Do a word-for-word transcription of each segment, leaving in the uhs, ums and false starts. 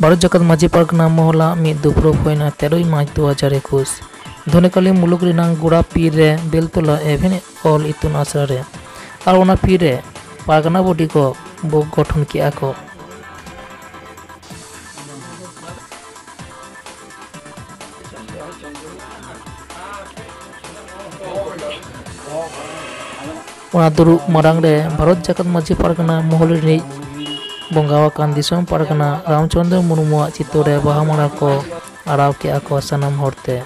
ᱵᱷᱟᱨᱚᱛ ᱡᱟᱠᱟᱛ ᱢᱟᱹᱡᱷᱤ ᱯᱟᱨᱜᱟᱱᱟ ᱢᱚᱦᱚᱞᱟ ᱢᱤᱫ ᱫᱩᱯᱲᱩᱵ ᱦᱩᱭᱱᱟ ᱛᱮᱨᱚᱭ ᱢᱟᱨᱪ ᱫᱩ ᱦᱟᱡᱟᱨ ᱮᱠᱩᱥ᱾ ᱫᱷᱚᱱᱮᱠᱟᱞᱤ ᱢᱩᱞᱩᱠ ᱨᱮᱱᱟᱜ ᱜᱚᱲᱟ ᱯᱤᱨ ᱨᱮ ᱵᱮᱞᱛᱚᱞᱟ ᱮᱵᱷᱮᱱ ᱚᱞ ᱤᱛᱩᱱ ᱟᱥᱲᱟ ᱨᱮ᱾ ᱟᱨ ᱚᱱᱟ ᱯᱤᱨ ᱨᱮ ᱯᱟᱨᱜᱟᱱᱟ ᱵᱚᱰᱤ ᱠᱚ ᱵᱚ-, ᱜᱚᱴᱷᱚᱱ ᱠᱮᱜᱼᱟ ᱠᱚ᱾ ᱚᱱᱟ ᱫᱩᱲᱩᱵ ᱢᱟᱲᱟᱝ ᱨᱮ ᱵᱷᱟᱨᱚᱛ ᱡᱟᱠᱟᱛ ᱢᱟᱹᱡᱷᱤ ᱯᱟᱨᱜᱟᱱᱟ ᱢᱚᱦᱚᱞ ᱨᱤᱱᱤᱡ ᱵᱚᱸᱜᱟ ᱟᱠᱟᱱ ᱫᱤᱥᱚᱢ ᱯᱟᱨᱜᱟᱱᱟ ᱨᱟᱢᱪᱚᱸᱫᱽᱨᱚ ᱢᱩᱨᱢᱩᱣᱟᱜ ᱪᱤᱛᱟᱹᱨ ᱨᱮ ᱵᱟᱦᱟ ᱢᱟᱞᱟ ᱠᱚ ᱟᱨᱟᱣ ᱠᱮᱜᱼᱟ ᱠᱚ ᱥᱟᱱᱟᱢ ᱦᱚᱲ ᱛᱮ᱾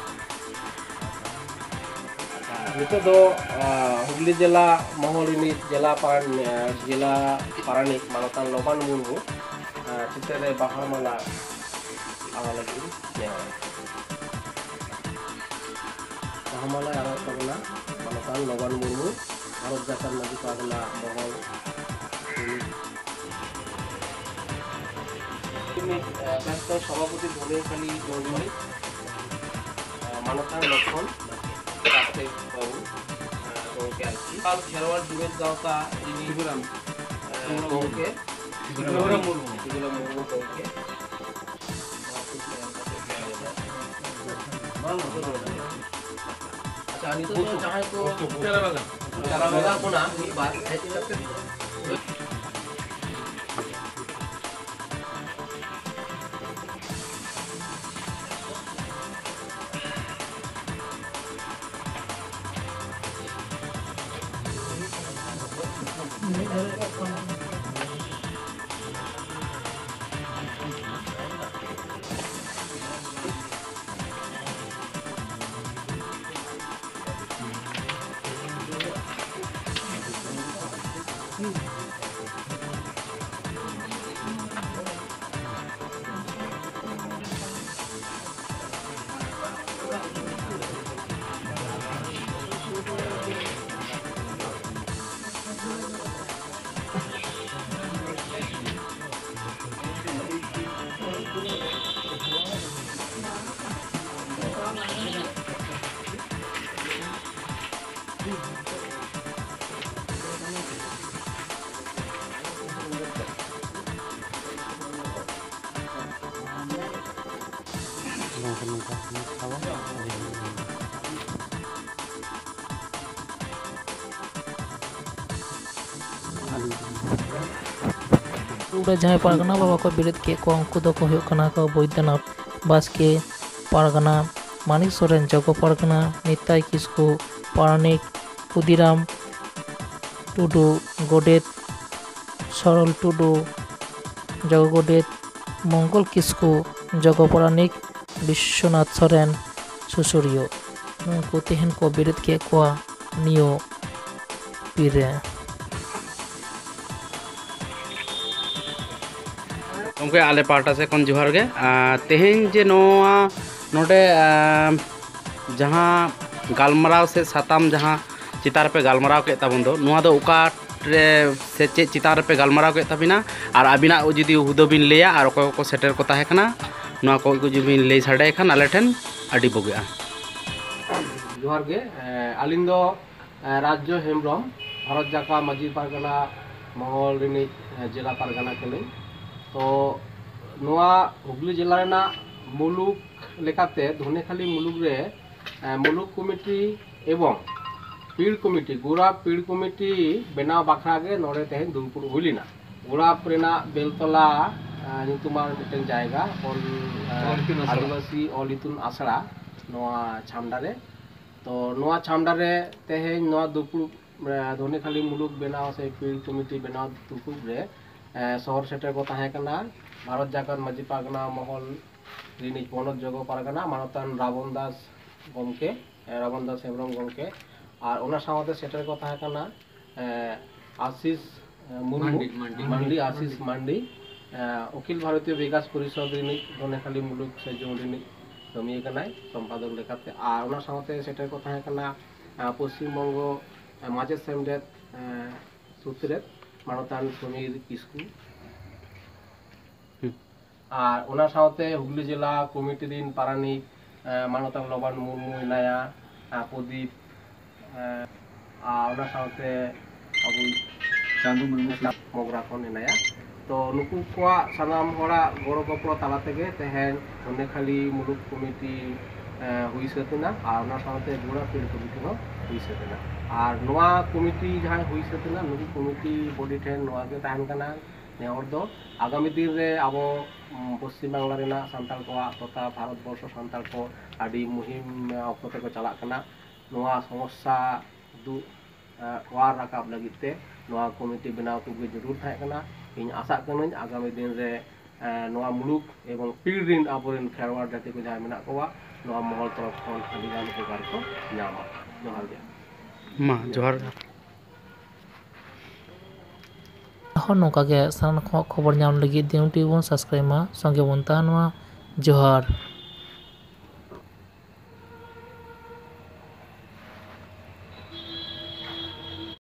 ᱱᱤᱛᱚᱜ ᱫᱚ, ᱟ, ᱦᱩᱜᱽᱞᱤ ᱡᱮᱞᱟ ᱢᱚᱦᱚᱞ ᱨᱤᱱᱤᱡ ᱡᱮᱞᱟ ᱯᱟᱨᱟᱱ-, ᱟ, ᱡᱮᱞᱟ ᱯᱟᱨᱟᱱᱤᱠ ᱢᱟᱱᱚᱛᱟᱱ ᱞᱚᱵᱟᱱ ᱢᱩᱨᱢᱩ, ᱟ, ᱪᱤᱛᱟᱹᱨ ᱨᱮ ᱵᱟᱦᱟ ᱢᱟᱞᱟ ᱟᱨᱟᱣ ᱞᱟᱹᱜᱤᱫ ᱤᱧ ᱱᱮᱦᱚᱨᱚᱜ ᱠᱟᱱᱟ᱾ ᱵᱟᱦᱟ ᱢᱟᱞᱟᱭ ᱟᱨᱟᱣᱮᱫ ᱛᱟᱵᱚᱱᱟ ᱢᱟᱱᱚᱛᱟᱱ ᱞᱚᱵᱟᱱ ᱢᱩᱨᱢᱩ, ᱵᱷᱟᱨᱚᱛ ᱡᱟᱠᱟᱛ ᱢᱟᱹᱡᱷᱤ ᱯᱟᱨᱜᱟᱱᱟ ᱢᱚᱦᱚᱞ ᱨᱤᱱᱤᱡ ᱢᱤᱫ, ᱮ, ᱵᱮᱥᱛᱚ ᱥᱚᱵᱷᱟᱯᱚᱛᱤ ᱫᱷᱚᱱᱤᱨᱠᱟᱞᱤ ᱡᱚᱭᱢᱚᱱᱤ, ᱮ, ᱢᱟᱱᱚᱛᱟᱱ ᱞᱚᱠᱷᱚᱱ ᱠᱟᱨᱛᱤᱠ ᱵᱟᱹᱵᱩ, ᱮ, ᱜᱚᱢᱠᱮ ᱟᱨᱠᱤ᱾ ᱟᱨ ᱠᱷᱮᱨᱣᱟᱲ ᱡᱩᱢᱤᱫ ᱜᱟᱶᱛᱟ ᱨᱤᱱᱤᱡ, ᱮ, ᱜᱚᱢᱠᱮ ᱥᱤᱫᱷᱩᱨᱟᱢ ᱢᱩᱨᱢᱩ᱾ ᱥᱤᱫᱷᱩᱨᱟᱢ ᱢᱩᱨᱢᱩ ᱜᱚᱢᱠᱮ᱾ ᱟᱪᱪᱷᱟ, ᱱᱤᱛᱚᱜ ᱫᱚ ᱡᱟᱦᱟᱸᱭ ᱠᱚ ᱪᱟᱞᱟᱣ ᱢᱮᱱᱟᱜ ᱵᱚᱱᱟ, ᱢᱤᱫ ᱵᱟᱨ ᱦᱮᱡ ᱠᱟᱛᱮ᱾ ᱫᱩᱲᱩᱵ ᱨᱮ ᱡᱟᱦᱟᱸᱭ ᱯᱟᱨᱜᱟᱱᱟ ᱵᱟᱵᱟ ᱠᱚ ᱵᱮᱨᱮᱫ ᱠᱮᱫ ᱠᱚᱣᱟ, ᱩᱱᱠᱩ ᱫᱚᱠᱚ ᱦᱩᱭᱩᱜ ᱠᱟᱱᱟ ᱠᱚ ᱵᱳᱭᱫᱚᱱᱟᱛᱷ ᱵᱟᱥᱠᱮ ᱯᱟᱨᱜᱟᱱᱟ, ᱢᱟᱱᱤᱠ ᱥᱚᱨᱮᱱ ᱡᱚᱜᱚ ᱯᱟᱨᱜᱟᱱᱟ, ᱱᱤᱛᱟᱭ ᱠᱤᱥᱠᱩ ᱯᱟᱨᱟᱱᱤᱠ, ᱠᱷᱩᱫᱤᱨᱟᱢ ᱴᱩᱰᱩ ᱜᱚᱰᱮᱛ, ᱥᱚᱨᱚᱞ ᱴᱩᱰᱩ ᱡᱚᱜᱚ ᱜᱚᱰᱮᱛ, ᱢᱚᱝᱜᱚᱞ ᱠᱤᱥᱠᱩ ᱡᱚᱜᱚ ᱯᱟᱨᱟᱱᱤᱠ, ᱵᱤᱥᱥᱚᱱᱟᱛᱷ ᱥᱚᱨᱮᱱ ᱥᱩᱥᱩᱨᱤᱭᱟᱹ᱾ ᱱᱩᱠᱩ ᱛᱮᱦᱮᱧ ᱠᱚ ᱵᱮᱨᱮᱫ ᱠᱮᱫ ᱠᱚᱣᱟ ᱱᱤᱭᱟᱹ ᱯᱤᱲ ᱨᱮ᱾ ᱜᱚᱢᱠᱮ, ᱟᱞᱮ ᱯᱟᱦᱴᱟ ᱥᱮᱫ ᱠᱷᱚᱱ ᱡᱚᱦᱟᱨ ᱜᱮ᱾ ᱟᱨ ᱛᱮᱦᱮᱧ ᱡᱮ ᱱᱚᱣᱟ ᱱᱚᱰᱮ, ᱟᱨ, ᱡᱟᱦᱟᱸ ᱜᱟᱞᱢᱟᱨᱟᱣ ᱥᱮ ᱥᱟᱛᱟᱢ ᱡᱟᱦᱟᱸ ᱪᱮᱛᱟᱱ ᱨᱮᱯᱮ ᱜᱟᱞᱢᱟᱨᱟᱣ ᱠᱮᱫ ᱛᱟᱵᱚᱱ ᱫᱚ, ᱱᱚᱣᱟ ᱫᱚ ᱚᱠᱟ ᱨᱮ ᱥᱮ ᱪᱮᱫ ᱪᱮᱛᱟᱱ ᱨᱮᱯᱮ ᱜᱟᱞᱢᱟᱨᱟᱣ ᱠᱮᱫ ᱛᱟᱵᱤᱱᱟ? ᱟᱨ ᱟᱹᱵᱤᱱᱟᱜ ᱡᱩᱫᱤ ᱦᱩᱫᱟᱹ ᱵᱤᱱ ᱞᱟᱹᱭᱟ ᱟᱨ ᱚᱠᱚᱭ ᱠᱚᱠᱚ ᱥᱮᱴᱮᱨ ᱠᱚ ᱛᱟᱦᱮᱸ ᱠᱟᱱᱟ, ᱱᱚᱣᱟ ᱠᱚ ᱡᱩᱫᱤ ᱵᱤᱱ ᱞᱟᱹᱭ ᱥᱟᱰᱮ ᱠᱷᱟᱱ ᱟᱞᱮ ᱴᱷᱮᱱ ᱟᱹᱰᱤ ᱵᱩᱜᱤᱜᱼᱟ᱾ ᱡᱚᱦᱟᱨ ᱜᱮ᱾ ᱮᱸ, ᱟᱹᱞᱤᱧ ᱫᱚ, ᱮᱸ, ᱨᱟᱡᱽᱡᱚ ᱦᱮᱢᱵᱨᱚᱢ, ᱵᱷᱟᱨᱚᱛ ᱡᱟᱠᱟᱛ ᱢᱟᱹᱡᱷᱤ ᱯᱟᱨᱜᱟᱱᱟ ᱢᱚᱦᱚᱞ ᱨᱤᱱᱤᱡ, ᱮᱸ, ᱡᱮᱞᱟ ᱯᱟᱨᱜᱟᱱᱟ ᱠᱟᱹᱱᱟᱹᱧ᱾ ᱛᱚ, ᱱᱚᱣᱟ ᱦᱩᱜᱽᱞᱤ ᱡᱮᱞᱟ ᱨᱮᱱᱟᱜ ᱢᱩᱞᱩᱠ ᱞᱮᱠᱟᱛᱮ ᱫᱷᱚᱱᱮᱠᱷᱟᱞᱤ ᱢᱩᱞᱩᱠ ᱨᱮ, ᱮᱸ, ᱢᱩᱞᱩᱠ ᱠᱚᱢᱤᱴᱤ ᱮᱵᱚᱝ ᱯᱤᱲ ᱠᱚᱢᱤᱴᱤ, ᱜᱳᱨᱟ ᱯᱤᱲ ᱠᱚᱢᱤᱴᱤ ᱵᱮᱱᱟᱣ ᱵᱟᱠᱷᱨᱟ ᱜᱮ ᱱᱚᱰᱮ ᱛᱮᱦᱮᱧ ᱫᱩᱯᱲᱩᱵ ᱦᱩᱭ ᱞᱮᱱᱟ᱾ ᱜᱳᱨᱟᱯ ᱨᱮᱱᱟᱜ ᱵᱮᱞᱛᱚᱞᱟ, ᱮᱸ, ᱧᱩᱛᱩᱢᱟᱱ ᱢᱤᱫᱴᱮᱱ ᱡᱟᱭᱜᱟ, ᱚᱞ, ᱮᱸ, ᱚᱞ ᱤᱛᱩᱱ ᱟᱥᱲᱟ᱾ ᱟᱹᱫᱤᱵᱟᱹᱥᱤ ᱚᱞ ᱤᱛᱩᱱ ᱟᱥᱲᱟ, ᱱᱚᱣᱟ ᱪᱷᱟᱢᱰᱟ ᱨᱮ᱾ ᱛᱚ, ᱱᱚᱣᱟ ᱪᱷᱟᱢᱰᱟ ᱨᱮ ᱛᱮᱦᱮᱧ ᱱᱚᱣᱟ ᱫᱩᱯᱲᱩᱵ, ᱮᱸ, ᱫᱷᱚᱱᱮᱠᱷᱟᱞᱤ ᱢᱩᱞᱩᱠ ᱵᱮᱱᱟᱣ ᱥᱮ ᱯᱤᱲ ᱠᱚᱢᱤᱴᱤ ᱵᱮᱱᱟᱣ ᱫᱩᱯᱲᱩᱵ ᱨᱮ, ᱮᱸ, ᱥᱚᱦᱚᱨ ᱥᱮᱴᱮᱨ ᱠᱚ ᱛᱟᱦᱮᱸ ᱠᱟᱱᱟ ᱵᱷᱟᱨᱚᱛ ᱡᱟᱠᱟᱛ ᱢᱟᱹᱡᱷᱤ ᱯᱟᱨᱜᱟᱱᱟ ᱢᱚᱦᱚᱞ ᱨᱤᱱᱤᱡ ᱯᱚᱱᱚᱛ ᱡᱚᱜᱚ ᱯᱟᱨᱜᱟᱱᱟ ᱢᱟᱱᱚᱛᱟᱱ ᱨᱟᱵᱚᱱ ᱫᱟᱥ ᱜᱚᱢᱠᱮ, ᱮᱸ, ᱨᱟᱵᱚᱱ ᱫᱟᱥ ᱦᱮᱢᱵᱨᱚᱢ ᱜᱚᱢᱠᱮ, ᱟᱨ ᱚᱱᱟ ᱥᱟᱶᱛᱮ ᱥᱮᱴᱮᱨ ᱠᱚ ᱛᱟᱦᱮᱸ ᱠᱟᱱᱟ, ᱮᱸ, ᱟᱥᱤᱥ, ᱮᱸ, ᱢᱩᱨᱢᱩ, ᱢᱟᱱᱰᱤ, ᱢᱟᱱᱰᱤ᱾ ᱢᱟᱱᱰᱤ, ᱟᱥᱤᱥ ᱢᱟᱱᱰᱤ, ᱮᱸ, ᱚᱠᱷᱤᱞ ᱵᱷᱟᱨᱚᱛᱤᱭᱚ ᱵᱤᱠᱟᱥ ᱯᱚᱨᱤᱥᱚᱫᱽ ᱨᱤᱱᱤᱡ ᱫᱷᱚᱱᱮᱠᱷᱟᱞᱤ ᱢᱩᱞᱩᱠ ᱥᱮ ᱡᱳᱱ ᱨᱤᱱᱤᱡ ᱠᱟᱹᱢᱤᱭᱟᱹ ᱠᱟᱱᱟᱭ ᱥᱚᱢᱯᱟᱫᱚᱠ ᱞᱮᱠᱟᱛᱮ᱾ ᱟᱨ ᱚᱱᱟ ᱥᱟᱶᱛᱮ ᱥᱮᱴᱮᱨ ᱠᱚ ᱛᱟᱦᱮᱸ ᱠᱟᱱᱟ, ᱮᱸ, ᱯᱚᱥᱪᱤᱢ ᱵᱚᱝᱜᱚ, ᱮᱸ, ᱢᱟᱪᱮᱫ ᱥᱮᱢᱞᱮᱫ, ᱮᱸ, ᱥᱩᱛᱨᱮᱛ ᱢᱟᱱᱚᱛᱟᱱ ᱥᱚᱢᱤᱨ ᱠᱤᱥᱠᱩ᱾ ᱦᱩᱸ᱾ ᱟᱨ ᱚᱱᱟ ᱥᱟᱶᱛᱮ ᱦᱩᱜᱽᱞᱤ ᱡᱮᱞᱟ ᱠᱚᱢᱤᱴᱤ ᱨᱤᱱ ᱯᱟᱨᱟᱱᱤᱠ, ᱮᱸ, ᱢᱟᱱᱚᱛᱟᱱ ᱞᱚᱵᱟᱱ ᱢᱩᱨᱢᱩ ᱦᱮᱱᱟᱭᱟ, ᱮᱸ, ᱯᱨᱚᱫᱤᱯ, ᱮᱸ, ᱟᱨ ᱚᱱᱟ ᱥᱟᱶᱛᱮ ᱟᱵᱚ ᱪᱟᱸᱫᱩ ᱢᱩᱨᱢᱩ᱾ ᱢᱚᱜᱽᱨᱟ ᱠᱷᱚᱱ ᱦᱮᱱᱟᱭᱟ᱾ ᱛᱚ, ᱱᱩᱠᱩ ᱠᱚᱣᱟᱜ ᱥᱟᱱᱟᱢ ᱦᱚᱲᱟᱜ ᱜᱚᱲᱚ ᱜᱚᱯᱚᱲᱚ ᱛᱟᱞᱟ ᱛᱮᱜᱮ ᱛᱮᱦᱮᱧ ᱫᱷᱚᱱᱮᱠᱷᱟᱞᱤ ᱢᱩᱞᱩᱠ ᱠᱚᱢᱤᱴᱤ, ᱮᱸ, ᱦᱩᱭ ᱥᱟᱹᱛ ᱮᱱᱟ ᱟᱨ ᱚᱱᱟ ᱥᱟᱶᱛᱮ ᱜᱳᱨᱟ ᱯᱤᱲ ᱠᱚᱢᱤᱴᱤ ᱦᱚᱸ ᱦᱩᱭ ᱥᱟᱹᱛ ᱮᱱᱟ᱾ ᱟᱨ ᱱᱚᱣᱟ ᱠᱚᱢᱤᱴᱤ ᱡᱟᱦᱟᱸᱭ ᱦᱩᱭ ᱥᱟᱹᱛ ᱮᱱᱟ, ᱱᱩᱠᱩ ᱠᱚᱢᱤᱴᱤ ᱵᱚᱰᱤ ᱴᱷᱮᱱ ᱱᱚᱣᱟ ᱜᱮ ᱛᱟᱦᱮᱱ ᱠᱟᱱᱟ ᱱᱮᱦᱚᱨ ᱫᱚ, ᱟᱜᱟᱢᱤ ᱫᱤᱱ ᱨᱮ ᱟᱵᱚ ᱩᱢ, ᱯᱚᱥᱪᱤᱢ ᱵᱟᱝᱞᱟ ᱨᱮᱱᱟᱜ ᱥᱟᱱᱛᱟᱲ ᱠᱚᱣᱟᱜ ᱛᱚᱛᱷᱟ ᱵᱷᱟᱨᱚᱛ ᱵᱚᱨᱥᱚ ᱥᱟᱱᱛᱟᱲ ᱠᱚ ᱟᱹᱰᱤ ᱢᱩᱦᱤᱢ ᱚᱠᱛᱚ ᱛᱮᱠᱚ ᱪᱟᱞᱟᱜ ᱠᱟᱱᱟ᱾ ᱱᱚᱣᱟ ᱥᱚᱢᱚᱥᱥᱟ ᱫᱩ ᱟᱨ ᱨᱟᱠᱟᱵ ᱞᱟᱹᱜᱤᱫ ᱛᱮ ᱱᱚᱣᱟ ᱠᱚᱢᱤᱴᱤ ᱵᱮᱱᱟᱣ ᱠᱚᱜᱮ ᱡᱟᱹᱨᱩᱲ ᱛᱟᱦᱮᱸ ᱠᱟᱱᱟ᱾ ᱤᱧ ᱟᱥᱟᱜ ᱠᱟᱹᱱᱟᱹᱧ ᱟᱜᱟᱢᱤ ᱫᱤᱱ ᱨᱮ ᱱᱚᱣᱟ ᱢᱩᱞᱩᱠ ᱮᱵᱚᱝ ᱯᱤᱲ ᱨᱤᱱ ᱟᱵᱚᱨᱮᱱ ᱠᱷᱮᱨᱣᱟᱲ ᱡᱟᱹᱛᱤ ᱠᱚ ᱡᱟᱦᱟᱸᱭ ᱢᱮᱱᱟᱜ ᱠᱚᱣᱟ, ᱱᱚᱣᱟ ᱢᱚᱦᱚᱞ ᱛᱚᱨᱚᱯ ᱠᱷᱚᱱ ᱟᱹᱰᱤ ᱜᱟᱱ ᱩᱯᱚᱠᱟᱨ ᱠᱚ ᱧᱟᱢᱟ᱾ ᱡᱚᱦᱟᱨ ᱜᱮ᱾ ᱢᱟ ᱡᱚᱦᱟᱨ ᱜᱮ᱾ ᱟᱨᱦᱚᱸ ᱱᱚᱝᱠᱟ ᱜᱮ ᱥᱟᱱᱟᱢ ᱠᱷᱚᱱ ᱠᱷᱚᱵᱚᱨ ᱧᱟᱢ ᱞᱟᱹᱜᱤᱫ ᱫᱤᱱ ᱴᱤᱵᱷᱤ ᱵᱚᱱ ᱥᱟᱵᱥᱠᱨᱟᱭᱤᱵ ᱢᱟ, ᱥᱚᱸᱜᱮ ᱵᱚᱱ ᱛᱟᱦᱮᱱ ᱢᱟ᱾ ᱡᱚᱦᱟᱨ᱾